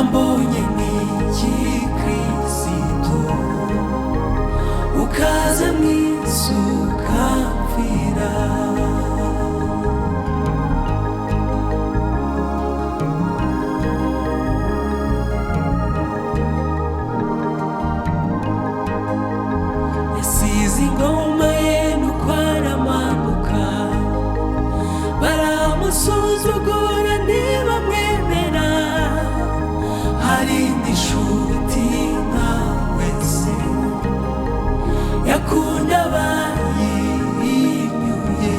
Wambonye nk'iki Kristo, ukaza mu isi ukamfira. Yasize ingoma ye nuko aramanuka, baramusuzugura ntibamwemera. Hari indi nshuti nkawe se yakunda abayihinyuye?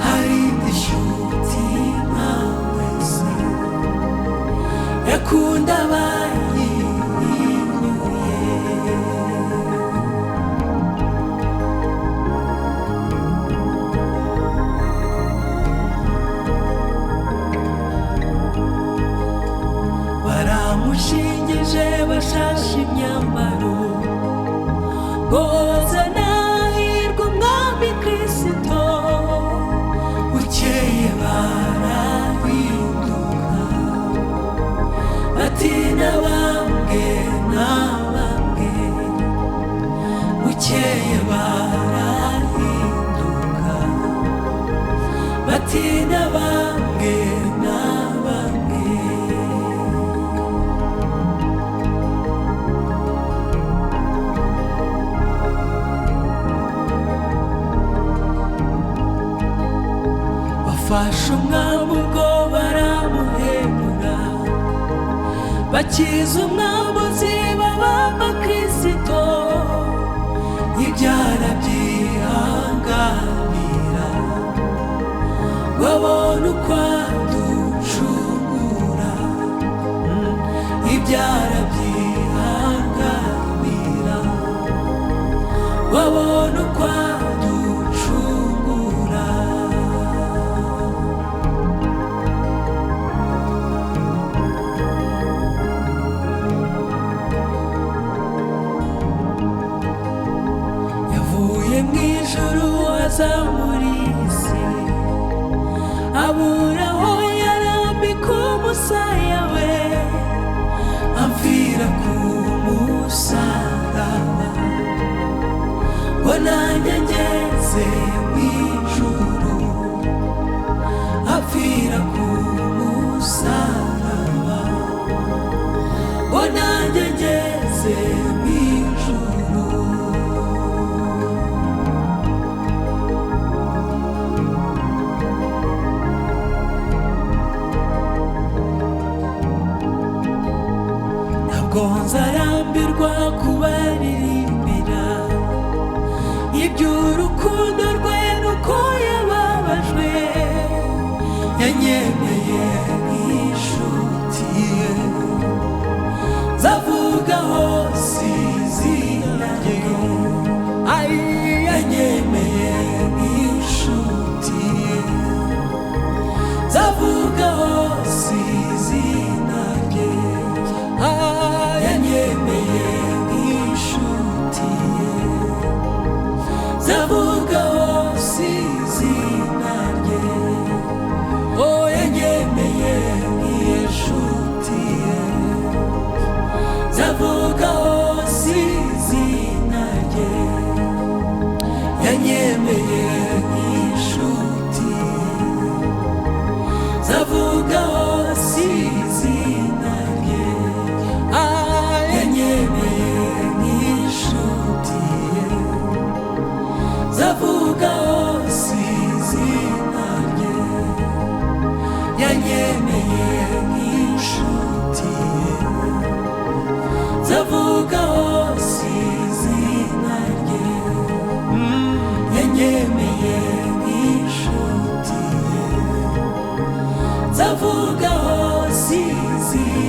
Hari indi nshuti nkawe se yakunda abayihinyuye? Baramushingije bashashe imyambaro, ngo hozana hahirwa umwami Kristo. Bukeye barahinduka bati n'abambwe n'abambwe. Bukeye barahinduka bati n'abambwe n'abambwe. Bafashe umwami ubwo baramuhemura, bakiza umwambuzi babamba Kristo. Ibyara byihanganira ngo abone uko aducungura. Ibyara byihanganira ngo abone uko aducungura. Yavuye mu ijuru aza muri iyi si, abura aho yarambika umusaya we, amfira ku musaraba ngo nanjye ngeze mu ijuru. Apfira ku musaraba ngo nanjye ngeze mu ijuru. Ntabwo nzarambirwa kubaririmbira iby'urukundo rwe nuko yababajwe, yanyemeye nk'inshuti ye. Nzavuga hose izina rye. Ai, yanyemeye nk'inshuti ye. Nzavuga hose izina rye. Ah, yanyemeye nk'inshuti ye. Nzavuga hose izina rye. Oh, yanyemeye nk'inshuti ye. Nzavuga hose izina rye. Yanyemeye nk'inshuti ye. Nzavuga hose izina rye. Ah, yanyemeye nk'inshuti ye. Nzavuga hose izina rye. Yanyemeye nk'inshuti ye. Nzavuga hose izina rye. Yanyemeye nk'inshuti ye. Nzavuga hose izina